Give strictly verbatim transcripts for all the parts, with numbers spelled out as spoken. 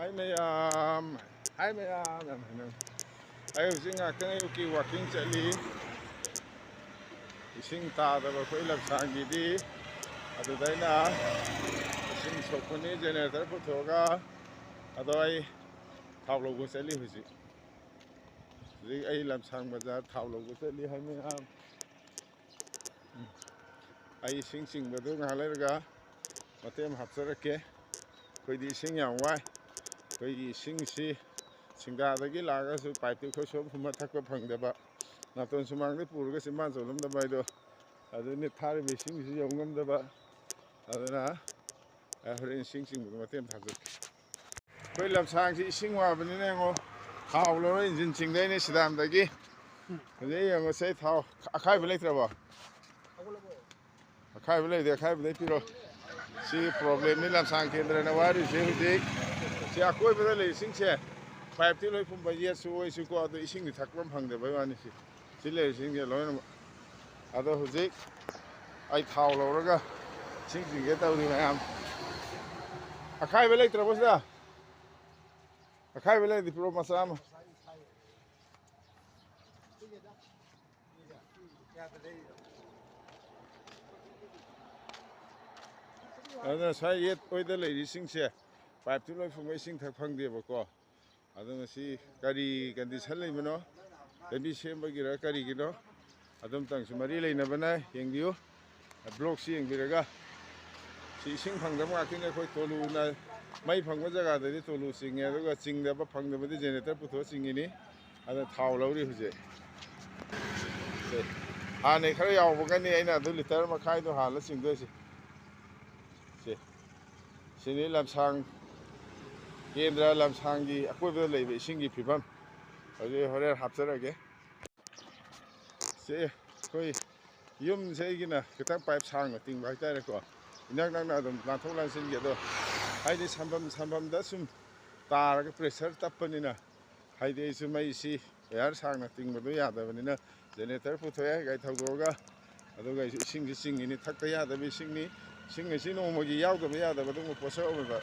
ꯍꯥꯏ ꯃꯌꯥꯝ, ꯍꯥꯏ ꯃꯌꯥꯝ, ꯌꯥꯝ ꯍꯥꯏꯅ꯫ ꯑꯩ ꯍꯧꯖꯤꯛ ꯉꯥꯛꯇꯪ ꯑꯌꯨꯛꯀꯤ ꯋꯥꯛꯀꯤꯡ ꯆꯠꯂꯤ꯫ ꯏꯁꯤꯡ ꯇꯥꯗꯕ ꯑꯩꯈꯣꯏ ꯂꯝꯁꯥꯡꯒꯤꯗꯤ꯫ ꯑꯗꯨꯗ ꯑꯩꯅ ꯏꯁꯤꯡ ꯁꯣꯛꯄꯅꯤ ꯖꯦꯅꯦꯔꯦꯇꯔ ꯄꯨꯊꯣꯛꯑꯒ꯫ ꯑꯗꯣ ꯑꯩ ꯊꯥꯎ ꯂꯧꯕ ꯆꯠꯂꯤ ꯍꯧꯖꯤꯛ꯫ ꯍꯧꯖꯤꯛ ꯑꯩ ꯂꯝꯁꯥꯡ ꯕꯖꯥꯔ ꯊꯥꯎ ꯂꯧꯕ ꯆꯠꯂꯤ ꯍꯥꯏ ꯃꯌꯥꯝ꯫ ꯎꯝ꯫ ꯑꯩ ꯏꯁꯤꯡ ꯆꯤꯡꯕꯗꯨ ꯉꯥꯏꯍꯥꯛ ꯂꯩꯔꯒ ꯃꯇꯦꯛ ꯑꯃ ꯍꯥꯞꯆꯔꯛꯀꯦ꯫ ꯑꯩꯈꯣꯏꯗꯤ ꯏꯁꯤꯡ ꯌꯥꯝ ꯋꯥꯏ꯫ ꯑꯩꯈꯣꯏꯒꯤ ꯏꯁꯤꯡꯁꯤ ꯁꯤꯡꯗꯥꯗꯒꯤ ꯂꯥꯛꯑꯒꯁꯨ ꯄꯥꯏꯞꯇꯤ ꯑꯩꯈꯣꯏ ꯁꯣꯝ ꯐꯨꯝꯕ ꯊꯛꯄ ꯐꯪꯗꯕ, ꯅꯥꯇꯣꯟ ꯁꯨꯃꯥꯡꯗ ꯄꯨꯔꯒ ꯆꯤꯝꯕꯥꯟ ꯆꯣꯠꯂꯝꯗꯕ ꯍꯥꯏꯗꯣ, ꯑꯗꯨꯅꯤ ꯊꯥꯔꯤꯕ ꯏꯁꯤꯡꯁꯤ ꯌꯧ ꯉꯝꯗꯕ꯫ ꯑꯗꯨꯅ ꯑꯩ ꯍꯣꯔꯦꯟ ꯏꯁꯤꯡ ꯆꯤꯡꯕꯗ ꯃꯇꯦꯡ ꯊꯥꯖꯔꯛꯀꯦ꯫ ꯑꯩꯈꯣꯏ ꯂꯝꯁꯥꯡꯁꯤ ꯏꯁꯤꯡ ꯋꯥꯕꯅꯤꯅ ꯌꯦꯡꯉꯣ, ꯊꯥꯎ ꯂꯧꯔ ꯏꯟꯖꯤꯟ ꯆꯤꯡꯗꯣꯏꯅꯦ ꯁꯤꯗꯥꯝꯗꯒꯤ꯫ ꯍꯧꯖꯤꯛ ꯌꯦꯡꯉꯣꯁꯦ, ꯊꯥꯎ ꯑꯈꯥꯏꯕ ꯂꯩꯇ꯭ꯔꯕꯣ? ꯑꯈꯥꯏꯕ ꯂꯩꯔꯗꯤ ꯑꯈꯥꯏꯕꯗꯩ ꯄꯤꯔꯣ꯫ ꯁꯤ ꯄ꯭ꯔꯣꯕ꯭ꯂꯦꯝꯅꯤ ꯂꯝꯁꯥꯡ ꯀꯦꯟꯗ꯭ꯔꯅ ꯋꯥꯔꯤꯁꯦ ꯍꯧꯖꯤꯛ꯫ ꯁꯤ ꯑꯀꯣꯏꯕꯗ ꯂꯩꯔꯤꯁꯤꯡꯁꯦ ꯄꯥꯏꯞꯇꯤ ꯂꯣꯏ ꯐꯨꯝꯕ, ꯌꯦꯠꯁꯨ ꯑꯣꯏꯁꯨꯀꯣ, ꯑꯗꯣ ꯏꯁꯤꯡꯗꯤ ꯊꯛꯄ ꯐꯪꯗꯕꯩ ꯋꯥꯅꯤ꯫ ꯁꯤ, ꯁꯤ ꯂꯩꯔꯤꯁꯤꯡꯁꯦ ꯂꯣꯏꯅꯃꯛ꯫ ꯑꯗꯣ ꯍꯧꯖꯤꯛ ꯑꯩ ꯊꯥꯎ ꯂꯧꯔꯒ ꯏꯁꯤꯡ ꯆꯤꯡꯒꯦ ꯇꯧꯔꯤ ꯃꯌꯥꯝ꯫ ꯑꯈꯥꯏꯕ ꯂꯩꯇ꯭ꯔꯕꯣ ꯁꯤꯗ? ꯑꯈꯥꯏꯕ ꯂꯩꯔꯗꯤ ꯄꯤꯔꯣ ꯃꯆꯥ ꯑꯃ꯫ ꯑꯗꯨꯅ ꯁ꯭ꯋꯥꯏ ꯌꯦꯠ ꯑꯣꯏꯗ ꯂꯩꯔꯤꯁꯤꯡꯁꯦ ꯄꯥꯏꯞꯇꯨ ꯂꯣꯏ ꯐꯨꯡꯕ ꯏꯁꯤꯡ ꯊꯛ ꯐꯪꯗꯦꯕꯀꯣ꯫ ꯑꯗꯨ ꯉꯁꯤ ꯀꯔꯤ ꯀꯟꯗꯤꯁꯟ ꯂꯩꯕꯅꯣ, ꯂꯝꯕꯤ ꯁꯦꯝꯕꯒꯤꯔ ꯀꯔꯤꯒꯤꯅꯣ, ꯑꯗꯨꯝꯇꯪꯁꯨ ꯃꯔꯤ ꯂꯩꯅꯕꯅ ꯌꯦꯡꯕꯤꯌꯨ꯫ ꯕ꯭ꯂꯣꯛꯁꯤ ꯌꯦꯡꯕꯤꯔꯒ, ꯁꯤ ꯏꯁꯤꯡ ꯐꯪꯗꯕ ꯉꯥꯛꯇꯅꯤ꯫ ꯑꯩꯈꯣꯏ ꯇꯣꯂꯨꯅ, ꯃꯩ ꯐꯪꯕ ꯖꯒꯥꯗꯗꯤ ꯇꯣꯂꯨ ꯆꯤꯡꯉꯦ, ꯑꯗꯨꯒ ꯆꯤꯡꯗꯕ, ꯐꯪꯗꯕꯗꯤ ꯖꯦꯅꯦꯔꯦꯇꯔ ꯄꯨꯊꯣꯛꯑ ꯆꯤꯡꯉꯤꯅꯤ꯫ ꯑꯗ ꯊꯥꯎ ꯂꯧꯔꯤ ꯍꯧꯖꯤꯛ꯫ ꯁꯦ, ꯍꯥꯟꯅꯩ ꯈꯔ ꯌꯥꯎꯕꯒꯅꯤ ꯑꯩꯅ ꯑꯗꯨ ꯂꯤꯇꯔ ꯃꯈꯥꯏꯗꯣ ꯍꯥꯜꯂ ꯆꯤꯡꯗꯣꯏꯁꯦ꯫ ꯁꯦ, ꯁꯤꯅꯤ ꯂꯝꯁꯥꯡ ꯀꯦꯟꯗ꯭ꯔ, ꯂꯝꯁꯥꯡꯒꯤ ꯑꯀꯣꯏꯕꯗ ꯂꯩꯕ ꯏꯁꯤꯡꯒꯤ ꯐꯤꯕꯝ꯫ ꯍꯧꯖꯤꯛ ꯍꯣꯔꯦꯟ ꯍꯥꯞꯆꯔꯒꯦ꯫ ꯁꯦ, ꯑꯩꯈꯣꯏ ꯌꯨꯝꯁꯦ ꯑꯩꯒꯤꯅ ꯈꯤꯇꯪ ꯄꯥꯏꯞ ꯁꯥꯡꯅ ꯇꯤꯡꯕ ꯍꯥꯏꯇꯥꯔꯦꯀꯣ꯫ ꯏꯅꯛ ꯅꯛꯅ ꯑꯗꯨꯝ ꯂꯥꯟꯊꯣꯛ ꯂꯥꯟꯁꯤꯟꯒꯤ ꯑꯗꯣ, ꯍꯥꯏꯗꯤ ꯁꯝꯕꯝ ꯁꯝꯕꯝꯗ ꯁꯨꯝ ꯇꯥꯔꯒ ꯄ꯭ꯔꯦꯁꯔ ꯇꯞꯄꯅꯤꯅ, ꯍꯥꯏꯗꯤ ꯑꯩꯁꯨ ꯃꯩꯁꯤ ꯋꯥꯌꯔ ꯁꯥꯡꯅ ꯇꯤꯡꯕꯗꯣ ꯌꯥꯗꯕꯅꯤꯅ ꯖꯦꯅꯦꯔꯦꯇꯔ ꯄꯨꯊꯣꯛꯑꯦ ꯒꯥꯔꯤ ꯊꯧꯗꯣꯛꯑꯒ, ꯑꯗꯨꯒ ꯑꯩꯁꯨ ꯏꯁꯤꯡꯁꯤ ꯆꯤꯡꯉꯤꯅꯤ, ꯊꯛꯇ ꯌꯥꯗꯕ ꯏꯁꯤꯡꯅꯤ꯫ ꯏꯁꯤꯡ ꯑꯁꯤ ꯅꯣꯡꯃꯒꯤ ꯌꯥꯎꯗꯕ ꯌꯥꯗꯕ ꯑꯗꯨꯒꯨꯝꯕ ꯄꯣꯠꯁꯛ ꯑꯃ ꯑꯣꯏꯕ꯫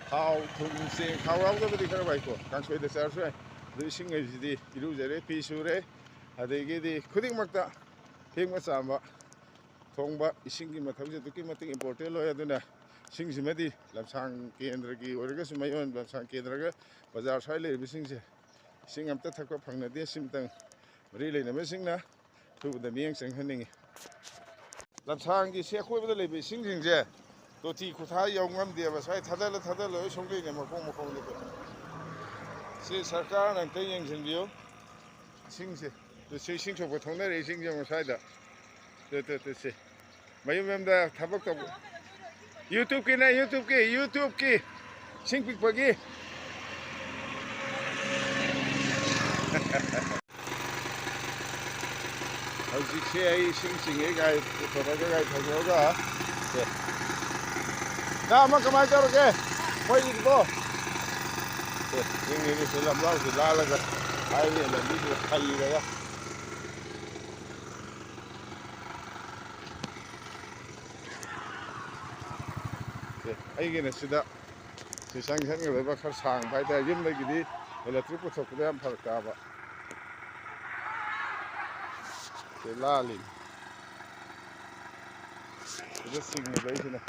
ꯊꯥꯎ, ꯊꯨꯝ, ꯆꯦꯡ, ꯊꯥꯎ ꯌꯥꯎꯗꯕꯗꯤ ꯈꯔ ꯋꯥꯏꯀꯣ, ꯀꯥꯡꯁꯣꯏꯗ ꯆꯥꯔꯁꯨ ꯌꯥꯏ꯫ ꯑꯗꯨ ꯏꯁꯤꯡ ꯍꯥꯏꯁꯤꯗꯤ ꯏꯔꯨꯖꯔꯦ, ꯐꯤ ꯁꯨꯔꯦ, ꯑꯗꯒꯤꯗꯤ ꯈꯨꯗꯤꯡꯃꯛꯇ ꯐꯦꯡꯕ ꯆꯥꯝꯕ, ꯊꯣꯡꯕ, ꯏꯁꯤꯡꯒꯤ ꯃꯊꯧꯁꯦ ꯑꯗꯨꯛꯀꯤ ꯃꯇꯤꯛ important ꯑꯣꯏ꯫ ꯑꯗꯨꯅ ꯏꯁꯤꯡꯁꯤꯃꯗꯤ ꯂꯝꯁꯥꯡ ꯀꯦꯟꯗ꯭ꯔꯒꯤ ꯑꯣꯏꯔꯒꯁꯨ, ꯃꯌꯣꯟ ꯂꯝꯁꯥꯡ ꯀꯦꯟꯗ꯭ꯔꯒ ꯕꯖꯥꯔ ꯁ꯭ꯋꯥꯏ ꯂꯩꯔꯤꯕꯁꯤꯡꯁꯦ ꯏꯁꯤꯡ ꯑꯝꯇ ꯊꯛꯄ ꯐꯪꯅꯗꯦ꯫ ꯁꯤꯃꯇꯪ ꯃꯔꯤ ꯂꯩꯅꯕꯁꯤꯡꯅ ꯑꯊꯨꯕꯗ ꯃꯤꯠꯌꯦꯡ ꯆꯪꯍꯟꯅꯤꯡꯉꯤ꯫ ꯂꯝꯁꯥꯡꯒꯤ ꯁꯤ ꯑꯀꯣꯏꯕꯗ ꯂꯩꯕ ꯏꯁꯤꯡꯁꯤꯡꯁꯦ ꯇꯣꯇꯤ ꯈꯨꯊꯥ ꯌꯧ ꯉꯝꯗꯦꯕ꯫ ꯁ꯭ꯋꯥꯏ ꯊꯥꯗꯠꯂ ꯊꯥꯗꯠꯂ ꯂꯣꯏ ꯁꯣꯛꯂꯛꯏꯅꯦ, ꯃꯈꯣꯡ ꯃꯈꯣꯡꯗ꯫ ꯁꯤ ꯁꯔꯀꯥꯔꯅ ꯑꯝꯇ ꯌꯦꯡꯁꯤꯟꯕꯤꯌꯨ꯫ ꯏꯁꯤꯡꯁꯦ, ꯇꯨ ꯁꯤ ꯏꯁꯤꯡ ꯁꯣꯛꯄ ꯊꯣꯛꯅꯔꯦ, ꯏꯁꯤꯡꯁꯦ ꯌꯦꯡꯉꯣ ꯁ꯭ꯋꯥꯏꯗ꯫ ꯇꯨ, ꯇꯨ, ꯇꯨ, ꯁꯤ꯫ ꯃꯌꯨꯝ ꯃꯌꯨꯝꯗ ꯊꯕꯛ ꯇꯧꯕ꯫ YouTubeꯀꯤꯅꯦ, YouTubeꯀꯤ, YouTubeꯀꯤ꯫ ꯏꯁꯤꯡ ꯄꯤꯛꯄꯒꯤ꯫ ꯍꯧꯖꯤꯛꯁꯦ ꯑꯩ ꯏꯁꯤꯡ ꯆꯤꯡꯉꯦ, ꯒꯥꯔꯤ ꯄꯨꯊꯣꯔꯒ, ꯒꯥꯔꯤ ꯊꯧꯗꯣꯛꯑꯒ꯫ ꯁꯦ꯫ ꯉꯥ ꯑꯃ ꯀꯃꯥꯏꯅ ꯇꯧꯔꯒꯦ? ꯃꯣꯏꯒꯤꯗꯨꯕꯣ? ꯁꯦ, ꯆꯤꯡꯉꯤꯅꯤ, ꯁꯤ ꯂꯝꯖꯥꯎꯁꯤ ꯂꯥꯜꯂꯒ, highway ꯂꯝꯕꯤꯁꯤꯗ ꯈꯜꯂꯒ꯫ ꯁꯦ, ꯑꯩꯒꯤꯅ ꯁꯤꯗ ꯁꯤ ꯆꯪꯁꯟꯒꯗꯕ ꯈꯔ ꯁꯥꯡꯕ ꯍꯥꯏꯇꯥꯔꯦ꯫ ꯌꯨꯝꯗꯒꯤꯗꯤ electric ꯄꯨꯊꯣꯛꯄꯗ ꯌꯥꯝ ꯐꯔꯛ ꯇꯥꯕ꯫ ꯁꯤ ꯂꯥꯜꯂꯤ꯫ ꯁꯤꯗ ꯆꯤꯡꯉꯤꯕ ꯑꯩꯁꯤꯅ꯫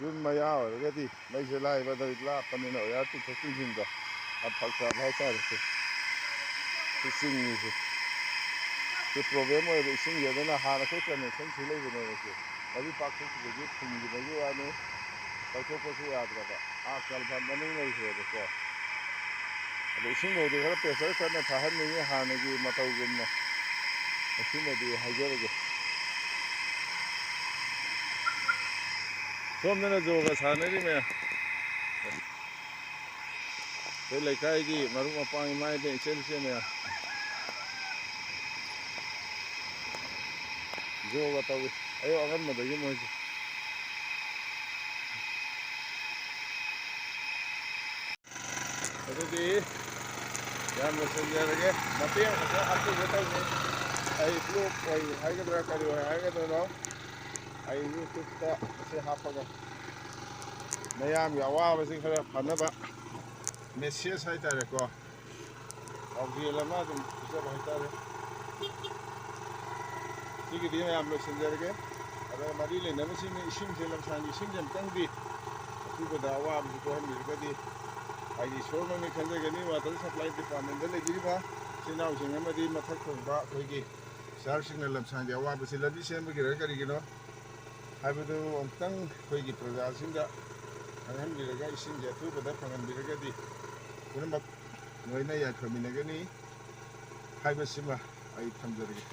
ꯌꯨꯝ ꯃꯌꯥ ꯑꯣꯏꯔꯒꯗꯤ ꯃꯩꯁꯦ ꯂꯥꯏꯕ, ꯑꯗꯩ ꯂꯥꯞꯄꯅꯤꯅ wire ꯆꯤꯡꯊꯣꯛ ꯆꯤꯡꯁꯤꯟꯗꯣ ꯌꯥꯝ ꯐꯔꯛ ꯇꯥꯕ ꯍꯥꯏꯇꯥꯔꯦ꯫ ꯁꯤ, ꯁꯤ ꯆꯤꯡꯉꯤꯁꯦ꯫ ꯁꯤ problem ꯑꯣꯏꯕ ꯏꯁꯤꯡꯁꯦ꯫ ꯑꯗꯨꯅ ꯍꯥꯟꯅ ꯑꯩꯈꯣꯏ connection ꯁꯤ ꯂꯩꯕꯅꯦꯕ ꯁꯦ꯫ ꯂꯝꯕꯤ ꯄꯥꯛꯊꯣꯛꯈꯤꯕꯒꯤ ꯐꯨꯟꯈꯤꯕꯒꯤ ꯋꯥꯅꯤ, ꯂꯧꯊꯣꯛꯄꯁꯨ ꯌꯥꯗ꯭ꯔꯕ꯫ ꯑꯥ culvert ꯃꯅꯨꯡ ꯂꯩꯈ꯭ꯔꯦꯕꯀꯣ꯫ ꯑꯗꯣ ꯏꯁꯤꯡ ꯐꯥꯎꯗꯤ ꯈꯔ pressure ꯀꯟꯅ ꯊꯥꯍꯟꯅꯤꯡꯉꯤ ꯍꯥꯟꯅꯒꯤ ꯃꯇꯧꯒꯨꯝꯅ꯫ ꯃꯁꯤꯃꯗꯤ ꯍꯥꯏꯖꯔꯒꯦ꯫ ꯁꯣꯝꯗꯅ ꯖꯣꯒ ꯁꯥꯟꯅꯔꯤ ꯃꯌꯥꯝ꯫ ꯑꯩꯈꯣꯏ ꯂꯩꯀꯥꯏꯒꯤ ꯃꯔꯨꯞ ꯃꯄꯥꯡ, ꯏꯃꯥ ꯏꯕꯦꯟ, ꯏꯆꯜ ꯏꯆꯦ ꯃꯌꯥꯝ ꯖꯣꯒ ꯇꯧꯏ ꯑꯌꯨꯛ ꯑꯉꯟꯕꯗꯒꯤ ꯃꯣꯏꯁꯦ꯫ ꯑꯗꯨꯗꯤ ꯌꯥꯝ ꯂꯣꯏꯁꯤꯟꯖꯔꯒꯦ꯫ ꯃꯇꯦꯡ ꯑꯃꯈꯛ ꯍꯥꯞꯆꯒꯦ ꯇꯧꯅꯤ꯫ ꯑꯩ vlog ꯑꯣꯏ ꯍꯥꯏꯒꯗ꯭ꯔꯥ, ꯀꯔꯤ ꯑꯣꯏ ꯍꯥꯏꯒꯗꯣꯏꯅꯣ? ꯑꯩ ꯌꯨꯇ꯭ꯌꯨꯕꯇ ꯃꯁꯤ ꯍꯥꯞꯄꯒ ꯃꯌꯥꯝꯒꯤ ꯑꯋꯥꯕꯁꯤ ꯈꯔ ꯐꯅꯕ ꯃꯦꯁꯦꯖ ꯍꯥꯏꯇꯥꯔꯦꯀꯣ, ꯄꯥꯎꯖꯦꯜ ꯑꯃ ꯑꯗꯨꯝ ꯄꯤꯖꯕ ꯍꯥꯏꯇꯥꯔꯦ꯫ ꯁꯤꯒꯤꯗꯤ ꯃꯌꯥꯝ ꯂꯣꯏꯁꯤꯟꯖꯔꯒꯦ꯫ ꯑꯗ ꯃꯔꯤ ꯂꯩꯅꯕꯁꯤꯡꯅ ꯏꯁꯤꯡꯁꯦ, ꯂꯝꯁꯥꯡꯒꯤ ꯏꯁꯤꯡꯁꯦ ꯑꯃꯨꯛꯇꯪꯗꯤ ꯑꯊꯨꯕꯗ ꯑꯋꯥꯕꯁꯤ ꯀꯣꯛꯍꯟꯕꯤꯔꯒꯗꯤ ꯑꯩꯗꯤ ꯏꯁꯣꯔꯃꯛꯅꯤ ꯈꯟꯖꯒꯅꯤ꯫ ꯋꯥꯇꯔ ꯁꯄ꯭ꯂꯥꯏ ꯗꯤꯄꯥꯔꯠꯃꯦꯟꯗ ꯂꯩꯕꯤꯔꯤꯕ ꯏꯆꯤꯟ ꯏꯅꯥꯎꯁꯤꯡ ꯑꯃꯗꯤ ꯃꯊꯛ ꯊꯣꯡꯕ ꯑꯩꯈꯣꯏꯒꯤ ꯁꯍꯔꯁꯤꯡꯅ ꯂꯝꯁꯥꯡꯒꯤ ꯑꯋꯥꯕꯁꯤ ꯂꯝꯕꯤ ꯁꯦꯝꯕꯒꯤꯔ ꯀꯔꯤꯒꯤꯅꯣ ꯍꯥꯏꯕꯗꯨ ꯑꯃꯨꯛꯇꯪ ꯑꯩꯈꯣꯏꯒꯤ ꯄ꯭ꯔꯖꯥꯁꯤꯡꯗ ꯈꯪꯍꯟꯕꯤꯔꯒ ꯏꯁꯤꯡꯁꯦ ꯑꯊꯨꯕꯗ ꯐꯪꯍꯟꯕꯤꯔꯒꯗꯤ ꯄꯨꯝꯅꯃꯛ ꯂꯣꯏꯅ ꯌꯥꯏꯐꯃꯤꯟꯅꯒꯅꯤ ꯍꯥꯏꯕꯁꯤꯃ ꯑꯩ ꯊꯝꯖꯔꯒꯦ꯫